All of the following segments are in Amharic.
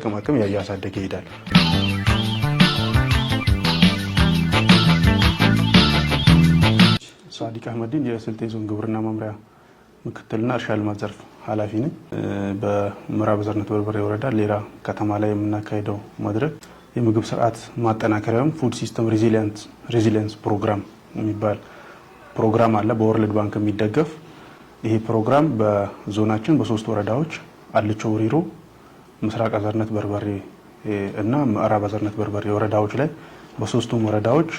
የመጠቀም አቅም እያሳደገ ይሄዳል። ሳዲቅ አህመዲን የስልጤ ዞን ግብርና መምሪያ ምክትልና እርሻ ልማት ዘርፍ ኃላፊ ነኝ። በምዕራብ አዘርነት በርበሬ ወረዳ ሌራ ከተማ ላይ የምናካሄደው መድረክ የምግብ ስርዓት ማጠናከሪያ ወይም food system resilience program የሚባል ፕሮግራም አለ፣ በ World Bank የሚደገፍ። ይሄ ፕሮግራም በዞናችን በሶስት ወረዳዎች አልቾ ውሪሮ፣ ምስራቅ አዘርነት በርበሬ እና ምዕራብ አዘርነት በርበሬ ወረዳዎች ላይ በሶስቱም ወረዳዎች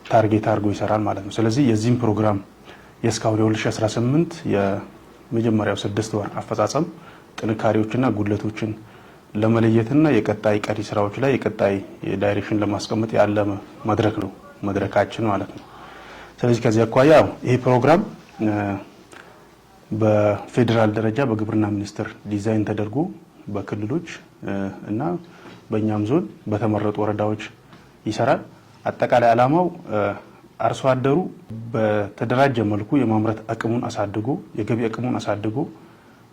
target አድርጎ ይሰራል ማለት ነው። ስለዚህ የዚህም ፕሮግራም የእስካሁን የ2018 የመጀመሪያው 6 ወር አፈጻጸም ጥንካሬዎችና ጉድለቶችን ለመለየትና የቀጣይ ቀሪ ስራዎች ላይ የቀጣይ direction ለማስቀመጥ ያለመ መድረክ ነው መድረካችን ማለት ነው። ስለዚህ ከዚህ አኳያ ይሄ ፕሮግራም በፌዴራል ደረጃ በግብርና ሚኒስቴር ዲዛይን ተደርጎ በክልሎች እና በእኛም ዞን በተመረጡ ወረዳዎች ይሰራል። አጠቃላይ ዓላማው አርሶ አደሩ በተደራጀ መልኩ የማምረት አቅሙን አሳድጎ፣ የገቢ አቅሙን አሳድጎ፣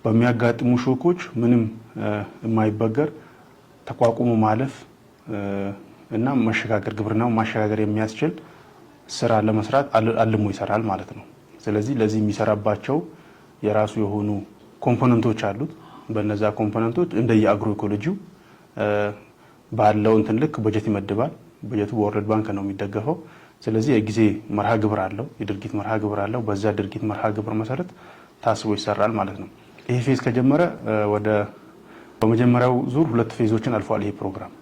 በሚያጋጥሙ shock ኦች ምንም የማይበገር ተቋቁሞ ማለፍ እና መሸጋገር፣ ግብርናውን ማሸጋገር የሚያስችል ስራ ለመስራት አልሞ ይሰራል ማለት ነው። ስለዚህ ለዚህ የሚሰራባቸው የራሱ የሆኑ component ኦች አሉት። በነዛ component ኦች እንደየ agro ecology ው ባለው እንትን ልክ በጀት ይመድባል። በጀቱ በ World Bank ነው የሚደገፈው። ስለዚህ የጊዜ መርሃ ግብር አለው፣ የድርጊት መርሃ ግብር አለው። በዛ ድርጊት መርሃ ግብር መሰረት ታስቦ ይሰራል ማለት ነው። ይህ phase ከጀመረ ወደ በመጀመሪያው ዙር ሁለት phase ኦችን አልፏል። ይሄ ፕሮግራም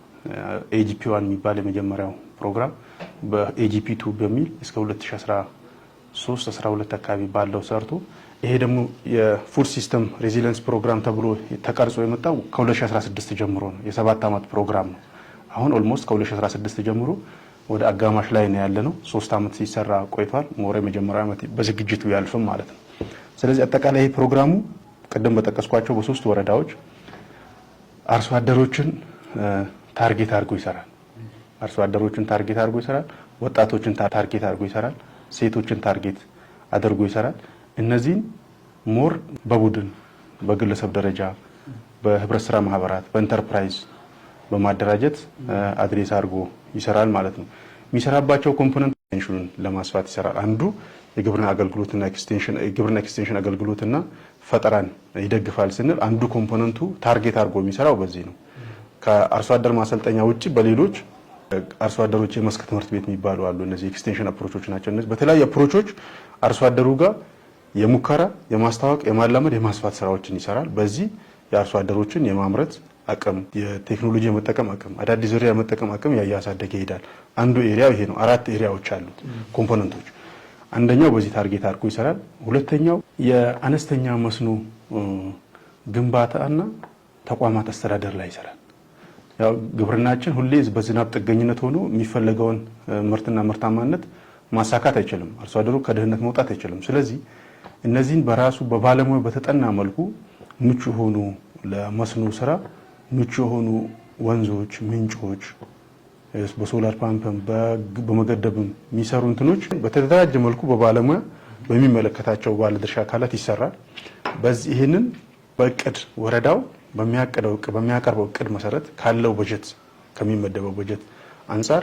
AGP 1 የሚባል የመጀመሪያው ፕሮግራም፣ በ AGP 2 በሚል እስከ 2013 12 አካባቢ ባለው ሰርቶ፣ ይሄ ደግሞ የ food system resilience program ተብሎ ተቀርጾ የመጣው ከ2016 ጀምሮ ነው። የ7 ዓመት ፕሮግራም ነው። አሁን almost ከ2016 ጀምሮ ወደ አጋማሽ ላይ ነው ያለነው። 3 ዓመት ሲሰራ ቆይቷል። more የመጀመሪያው ዓመት በዝግጅቱ ያልፍም ማለት ነው። ስለዚህ አጠቃላይ ይሄ ፕሮግራሙ ቅድም በጠቀስኳቸው በሶስት ወረዳዎች አርሶ አደሮችን target አድርጎ ይሰራል። አርሶ አደሮችን target አድርጎ ይሰራል። ወጣቶችን target አድርጎ ይሰራል። ሴቶችን target አድርጎ ይሰራል። እነዚህን more በቡድን፣ በግለሰብ ደረጃ፣ በህብረት ስራ ማህበራት፣ በኢንተርፕራይዝ በማደራጀት address አድርጎ ይሰራል ማለት ነው። የሚሰራባቸው component extension ኑን ለማስፋት ይሰራል። አንዱ የግብርና አገልግሎትና extension፣ የግብርና extension አገልግሎትና ፈጠራን ይደግፋል ስንል አንዱ component ኡ target አድርጎ የሚሰራው በዚህ ነው። ከአርሶ አደር ማሰልጠኛ ውጭ በሌሎች አርሶ አደሮች የመስክ ትምህርት ቤት የሚባሉ አሉ። እነዚህ extension approach ኦች ናቸው። እነዚህ በተለያዩ approach ኦች አርሶ አደሩ ጋር የሙከራ፣ የማስታወቅ፣ የማላመድ፣ የማስፋት ስራዎችን ይሰራል። በዚህ የአርሶ አደሮችን የማምረት አቅም፣ የቴክኖሎጂ የመጠቀም አቅም፣ አዳዲስ ዝርያ የመጠቀም አቅም እያሳደገ ይሄዳል። አንዱ area ይሄ ነው። አራት area ዎች አሉት component ኦች። አንደኛው በዚህ target አድርጎ ይሰራል። ሁለተኛው የአነስተኛ መስኖ ግንባታና ተቋማት አስተዳደር ላይ ይሰራል። ያው ግብርናችን ሁሌ በዝናብ ጥገኝነት ሆኖ የሚፈለገውን ምርትና ምርታማነት ማሳካት አይችልም። አርሶ አደሩ ከድህነት መውጣት አይችልም። ስለዚህ እነዚህን በራሱ በባለሙያ በተጠና መልኩ ምቹ የሆኑ፣ ለመስኖ ስራ ምቹ የሆኑ ወንዞች፣ ምንጮች በ solar pump ም በመገደብም የሚሰሩ እንትኖች በተደራጀ መልኩ በባለሙያ በሚመለከታቸው ባለድርሻ አካላት ይሰራል። በዚህ ይህንን በእቅድ ወረዳው በሚያቅደው በሚያቀርበው እቅድ መሰረት ካለው በጀት፣ ከሚመደበው በጀት አንጻር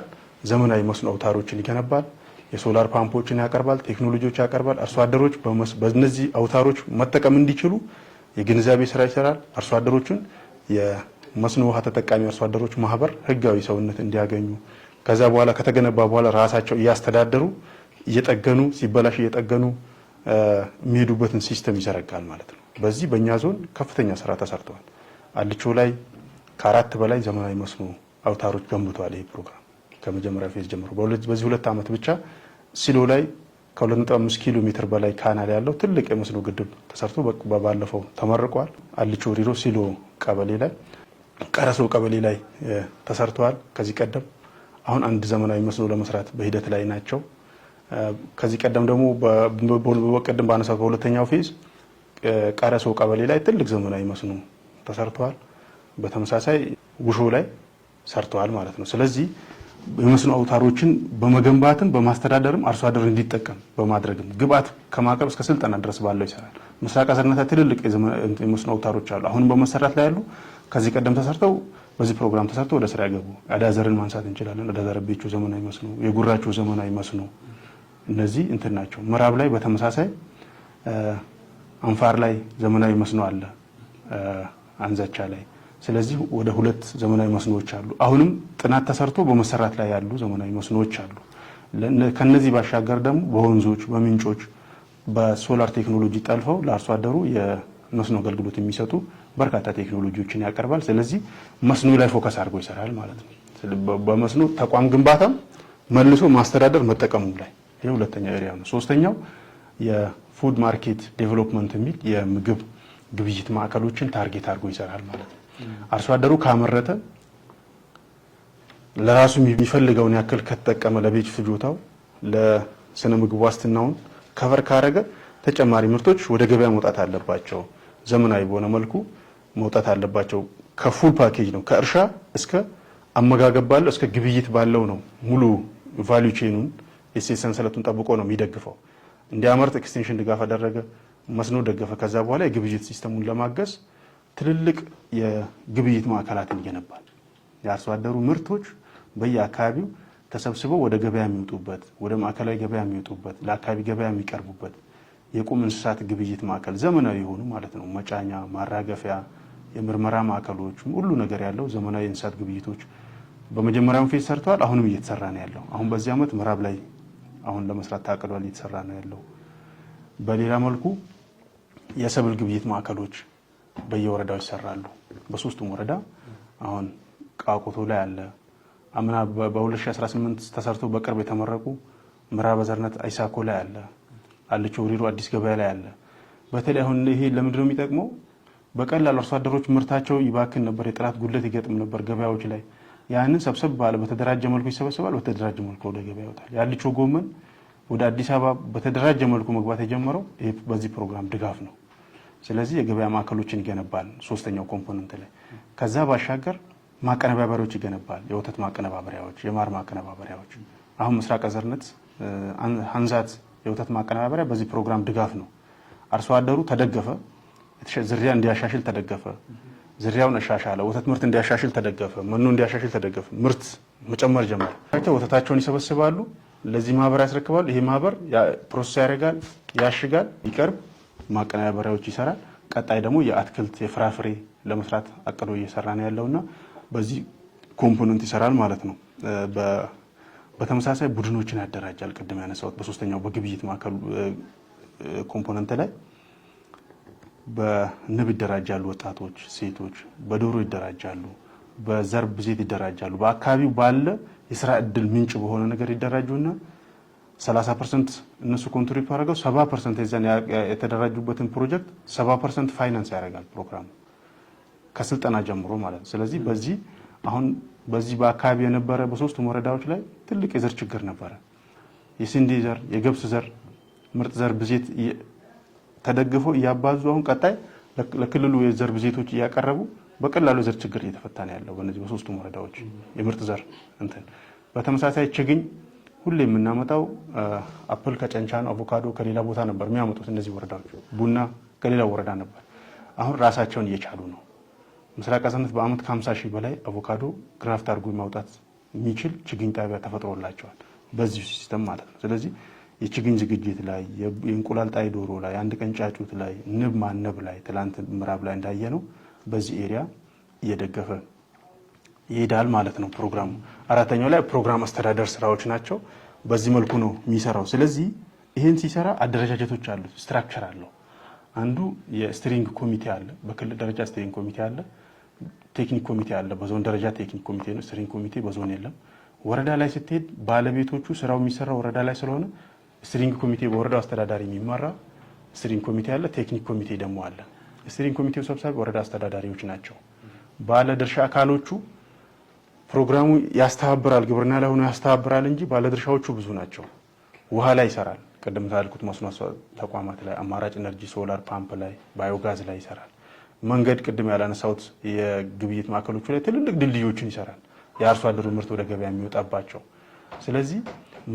ዘመናዊ መስኖ አውታሮችን ይገነባል። የሶላር ፓምፖችን ያቀርባል፣ ቴክኖሎጂዎች ያቀርባል። አርሶ አደሮች በእነዚህ አውታሮች መጠቀም እንዲችሉ የግንዛቤ ስራ ይሰራል። አርሶ አደሮችን የመስኖ ውሃ ተጠቃሚ አርሶ አደሮች ማህበር ህጋዊ ሰውነት እንዲያገኙ፣ ከዛ በኋላ ከተገነባ በኋላ ራሳቸው እያስተዳደሩ፣ እየጠገኑ፣ ሲበላሽ እየጠገኑ የሚሄዱበትን system ይዘረጋል ማለት ነው። በዚህ በእኛ ዞን ከፍተኛ ስራ ተሰርተዋል። አልቾ ላይ ከአራት በላይ ዘመናዊ መስኖ አውታሮች ገንብተዋል። ይህ ፕሮግራም ከመጀመሪያ phase ጀምሮ በዚህ 2 ዓመት ብቻ ሲሎ ላይ ከ2.5 ኪሎ ሜትር በላይ canal ያለው ትልቅ የመስኖ ግድብ ተሰርቶ ባለፈው ተመርቋል። አልቾ ሪሮ ሲሎ ቀበሌ ላይ፣ ቀረሶ ቀበሌ ላይ ተሰርተዋል። ከዚህ ቀደም አሁን አንድ ዘመናዊ መስኖ ለመስራት በሂደት ላይ ናቸው። ከዚህ ቀደም ደግሞ በቀደም ባነሳት በሁለተኛው phase ቀረሶ ቀበሌ ላይ ትልቅ ዘመናዊ መስኖ ተሰርተዋል። በተመሳሳይ ውሾ ላይ ሰርተዋል ማለት ነው። ስለዚህ የመስኖ አውታሮችን በመገንባትም በማስተዳደርም አርሶ አደር እንዲጠቀም በማድረግም ግብአት ከማቅረብ እስከ ስልጠና ድረስ ባለው ይሰራል። ምስራቅ አዘርነት ትልልቅ የመስኖ አውታሮች አሉ፣ አሁንም በመሰራት ላይ ያሉ፣ ከዚህ ቀደም ተሰርተው በዚህ ፕሮግራም ተሰርተው ወደ ስራ ያገቡ። አዳዘርን ማንሳት እንችላለን። አዳዘር ቤቹ ዘመናዊ መስኖ፣ የጉራቹ ዘመናዊ መስኖ፣ እነዚህ እንትን ናቸው። ምዕራብ ላይ በተመሳሳይ አንፋር ላይ ዘመናዊ መስኖ አለ፣ አንዘቻ ላይ። ስለዚህ ወደ ሁለት ዘመናዊ መስኖዎች አሉ። አሁንም ጥናት ተሰርቶ በመሰራት ላይ ያሉ ዘመናዊ መስኖዎች አሉ። ከነዚህ ባሻገር ደግሞ በወንዞች፣ በምንጮች በሶላር ቴክኖሎጂ ጠልፈው ለአርሶ አደሩ የመስኖ አገልግሎት የሚሰጡ በርካታ ቴክኖሎጂዎችን ያቀርባል። ስለዚህ መስኖ ላይ focus አድርጎ ይሰራል ማለት ነው። በመስኖ ተቋም ግንባታም መልሶ ማስተዳደር መጠቀሙ ላይ ይህ ሁለተኛው area ነው። ሶስተኛው የ food market development የሚል የምግብ ግብይት ማዕከሎችን target አድርጎ ይሰራል ማለት ነው። አርሶ አደሩ ካመረተ፣ ለራሱ የሚፈልገውን ያክል ከተጠቀመ፣ ለቤት ፍጆታው ለስነ ምግብ ዋስትናውን cover ካረገ ተጨማሪ ምርቶች ወደ ገበያ መውጣት አለባቸው። ዘመናዊ በሆነ መልኩ መውጣት አለባቸው። ከ full package ነው፣ ከእርሻ እስከ አመጋገብ ባለው እስከ ግብይት ባለው ነው። ሙሉ value chain ኑን የእሴት ሰንሰለቱን ጠብቆ ነው የሚደግፈው። እንዲያመርት extension ድጋፍ አደረገ፣ መስኖ ደገፈ። ከዛ በኋላ የግብይት system ኡን ለማገዝ ትልልቅ የግብይት ማዕከላትን ይገነባል። የአርሶ አደሩ ምርቶች በየአካባቢው ተሰብስበው ወደ ገበያ የሚወጡበት፣ ወደ ማዕከላዊ ገበያ የሚወጡበት፣ ለአካባቢ ገበያ የሚቀርቡበት የቁም እንስሳት ግብይት ማዕከል ዘመናዊ የሆኑ ማለት ነው። መጫኛ፣ ማራገፊያ፣ የምርመራ ማዕከሎች ሁሉ ነገር ያለው ዘመናዊ የእንስሳት ግብይቶች በመጀመሪያው phase ሰርተዋል። አሁንም እየተሰራ ነው ያለው። አሁን በዚህ ዓመት ምዕራብ ላይ አሁን ለመስራት ታቅዷል፣ እየተሰራ ነው ያለው። በሌላ መልኩ የሰብል ግብይት ማዕከሎች በየወረዳው ይሰራሉ። በሶስቱም ወረዳ አሁን ቃቁቶ ላይ አለ። አምና በ2018 ተሰርቶ በቅርብ የተመረቁ ምዕራብ አዘርነት አይሳኮ ላይ አለ። አልቾ ውሪሮ አዲስ ገበያ ላይ አለ። በተለይ አሁን ይሄ ለምንድነው የሚጠቅመው? በቀላሉ አርሶ አደሮች ምርታቸው ይባክን ነበር፣ የጥራት ጉድለት ይገጥም ነበር ገበያዎች ላይ። ያንን ሰብሰብ ባለ በተደራጀ መልኩ ይሰበሰባል፣ በተደራጀ መልኩ ወደ ገበያ ይወጣል። የአልቾ ጎመን ወደ አዲስ አበባ በተደራጀ መልኩ መግባት የጀመረው በዚህ ፕሮግራም ድጋፍ ነው። ስለዚህ የገበያ ማዕከሎችን ይገነባል ሶስተኛው component ላይ። ከዛ ባሻገር ማቀነባበሪያዎች ይገነባል። የወተት ማቀነባበሪያዎች፣ የማር ማቀነባበሪያዎች። አሁን ምስራቅ አዘርነት ሀንዛት የወተት ማቀነባበሪያ በዚህ ፕሮግራም ድጋፍ ነው። አርሶ አደሩ ተደገፈ፣ ዝርያ እንዲያሻሽል ተደገፈ፣ ዝርያውን አሻሻለ፣ ወተት ምርት እንዲያሻሽል ተደገፈ፣ መኖ እንዲያሻሽል ተደገፈ፣ ምርት መጨመር ጀመረ። ወተታቸውን ይሰበስባሉ፣ ለዚህ ማህበር ያስረክባሉ። ይሄ ማህበር process ያደርጋል፣ ያሽጋል፣ ይቀርብ ማቀነባበሪያዎች ይሰራል። ቀጣይ ደግሞ የአትክልት የፍራፍሬ ለመስራት አቅዶ እየሰራ ነው ያለውና በዚህ component ይሰራል ማለት ነው። በተመሳሳይ ቡድኖችን ያደራጃል። ቅድም ያነሳሁት በሶስተኛው በግብይት ማዕከሉ component ላይ በንብ ይደራጃሉ፣ ወጣቶች፣ ሴቶች በዶሮ ይደራጃሉ፣ በዘር ብዜት ይደራጃሉ። በአካባቢው ባለ የስራ እድል ምንጭ በሆነ ነገር ይደራጁና 30% እነሱ contribute አድርገው 70% የዛን የተደራጁበትን ፕሮጀክት 70% ፋይናንስ ያደርጋል ፕሮግራሙ ከስልጠና ጀምሮ ማለት ነው። ስለዚህ በዚህ አሁን በዚህ በአካባቢ የነበረ በሶስቱም ወረዳዎች ላይ ትልቅ የዘር ችግር ነበረ። የስንዴ ዘር፣ የገብስ ዘር፣ ምርጥ ዘር ብዜት ተደግፎ እያባዙ አሁን ቀጣይ ለክልሉ የዘር ብዜቶች እያቀረቡ በቀላሉ የዘር ችግር እየተፈታ ነው ያለው በእነዚህ በሶስቱም ወረዳዎች የምርጥ ዘር እንትን። በተመሳሳይ ችግኝ ሁሌ የምናመጣው apple ከጨንቻ ነው፣ አቮካዶ ከሌላ ቦታ ነበር የሚያመጡት እነዚህ ወረዳዎች፣ ቡና ከሌላ ወረዳ ነበር። አሁን ራሳቸውን እየቻሉ ነው። ምስራቅ አዘርነት በአመት ከ50 ሺህ በላይ አቮካዶ graft አድርጎ ማውጣት የሚችል ችግኝ ጣቢያ ተፈጥሮላቸዋል በዚሁ system ማለት ነው። ስለዚህ የችግኝ ዝግጅት ላይ፣ የእንቁላል ጣይ ዶሮ ላይ፣ አንድ ቀን ጫጩት ላይ፣ ንብ ማነብ ላይ ትላንት ምዕራብ ላይ እንዳየነው በዚህ area እየደገፈ ይሄዳል ማለት ነው ፕሮግራሙ። አራተኛው ላይ ፕሮግራም አስተዳደር ስራዎች ናቸው። በዚህ መልኩ ነው የሚሰራው። ስለዚህ ይህን ሲሰራ አደረጃጀቶች አሉት፣ structure አለው። አንዱ የ steering ኮሚቴ አለ፣ በክልል ደረጃ steering ኮሚቴ አለ፣ ቴክኒክ ኮሚቴ አለ። በዞን ደረጃ ቴክኒክ ኮሚቴ ነው። steering ኮሚቴ በዞን የለም። ወረዳ ላይ ስትሄድ ባለቤቶቹ ስራው የሚሰራው ወረዳ ላይ ስለሆነ steering ኮሚቴ በወረዳው አስተዳዳሪ የሚመራ steering ኮሚቴ አለ። ቴክኒክ ኮሚቴ ደግሞ አለ። steering ኮሚቴው ሰብሳቢ ወረዳ አስተዳዳሪዎች ናቸው። ባለ ድርሻ አካሎቹ ፕሮግራሙ ያስተባብራል፣ ግብርና ላይ ሆኖ ያስተባብራል እንጂ ባለድርሻዎቹ ብዙ ናቸው። ውሃ ላይ ይሰራል። ቅድም እንዳልኩት መስኖ ተቋማት ላይ፣ አማራጭ energy፣ solar pump ላይ፣ ባዮጋዝ ላይ ይሰራል። መንገድ ቅድም ያላነሳሁት የግብይት ማዕከሎቹ ላይ ትልልቅ ድልድዮችን ይሰራል። የአርሶ አደሩ ምርት ወደ ገበያ የሚወጣባቸው። ስለዚህ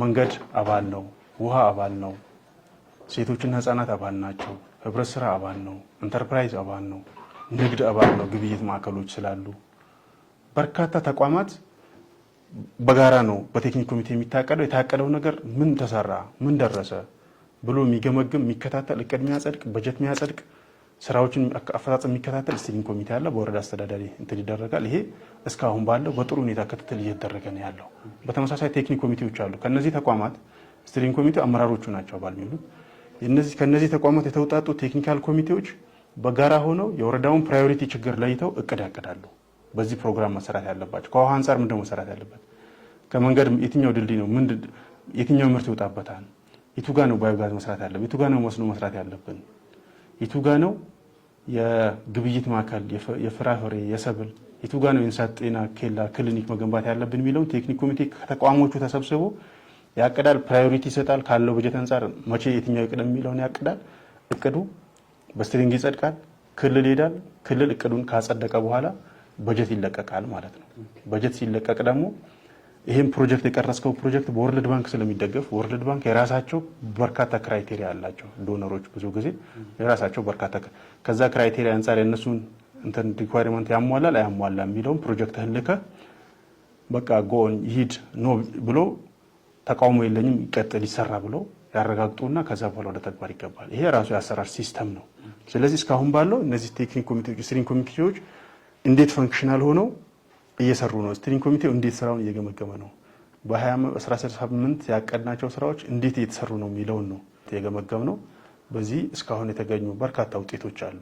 መንገድ አባል ነው፣ ውሃ አባል ነው፣ ሴቶችና ህጻናት አባል ናቸው፣ ህብረት ስራ አባል ነው፣ ኢንተርፕራይዝ አባል ነው፣ ንግድ አባል ነው። ግብይት ማዕከሎች ስላሉ በርካታ ተቋማት በጋራ ነው በቴክኒክ ኮሚቴ የሚታቀደው። የታቀደው ነገር ምን ተሰራ፣ ምን ደረሰ ብሎ የሚገመግም፣ የሚከታተል፣ እቅድ የሚያጸድቅ፣ በጀት የሚያጸድቅ፣ ስራዎችን አፈጻጸም የሚከታተል steering ኮሚቴ አለ። በወረዳ አስተዳዳሪ እንትን ይደረጋል። ይሄ እስካሁን ባለው በጥሩ ሁኔታ ክትትል እየተደረገ ነው ያለው። በተመሳሳይ ቴክኒክ ኮሚቴዎች አሉ። ከነዚህ ተቋማት steering ኮሚቴው አመራሮቹ ናቸው አባል የሚሆኑት። ከነዚህ ተቋማት የተውጣጡ technical ኮሚቴዎች በጋራ ሆነው የወረዳውን priority ችግር ለይተው እቅድ ያቅዳሉ። በዚህ ፕሮግራም መሰራት ያለባቸው ከውሃ አንጻር ምንድነው መሰራት ያለበት፣ ከመንገድ የትኛው ድልድይ ነው፣ የትኛው ምርት ይወጣበታል፣ የቱ ጋ ነው ባዮጋዝ መስራት ያለብን፣ የቱ ጋ ነው መስኖ መስራት ያለብን፣ የቱ ጋ ነው የግብይት ማዕከል የፍራፍሬ የሰብል፣ የቱ ጋ ነው የእንስሳት ጤና ኬላ ክሊኒክ መገንባት ያለብን የሚለውን ቴክኒክ ኮሚቴ ከተቋሞቹ ተሰብስቦ ያቅዳል። Priority ይሰጣል። ካለው በጀት አንጻር መቼ የትኛው ይቅደም የሚለውን ያቅዳል። እቅዱ በ steering ይጸድቃል። ክልል ይሄዳል። ክልል እቅዱን ካጸደቀ በኋላ በጀት ይለቀቃል ማለት ነው። በጀት ሲለቀቅ ደግሞ ይህም ፕሮጀክት የቀረጽከው ፕሮጀክት በ World Bank ስለሚደገፍ World Bank የራሳቸው በርካታ criteria አላቸው። Donor ኦች ብዙ ጊዜ የራሳቸው በርካታ ከዛ criteria አንጻር የእነሱን እንትን requirement ያሟላል አያሟላ የሚለውን ፕሮጀክትህን ልከህ በቃ go on ይሂድ no ብሎ ተቃውሞ የለኝም ይቀጥል ይሰራ ብሎ ያረጋግጡና ከዛ በኋላ ወደ ተግባር ይገባል። ይሄ ራሱ የአሰራር system ነው። ስለዚህ እስካሁን ባለው እነዚህ ቴክኒክ ኮሚቴዎች፣ steering ኮሚቴዎች እንዴት functional ሆነው እየሰሩ ነው? Steering ኮሚቴው እንዴት ስራውን እየገመገመ ነው? በ2018 ያቀድናቸው ስራዎች እንዴት እየተሰሩ ነው የሚለውን ነው የገመገምነው። በዚህ እስካሁን የተገኙ በርካታ ውጤቶች አሉ።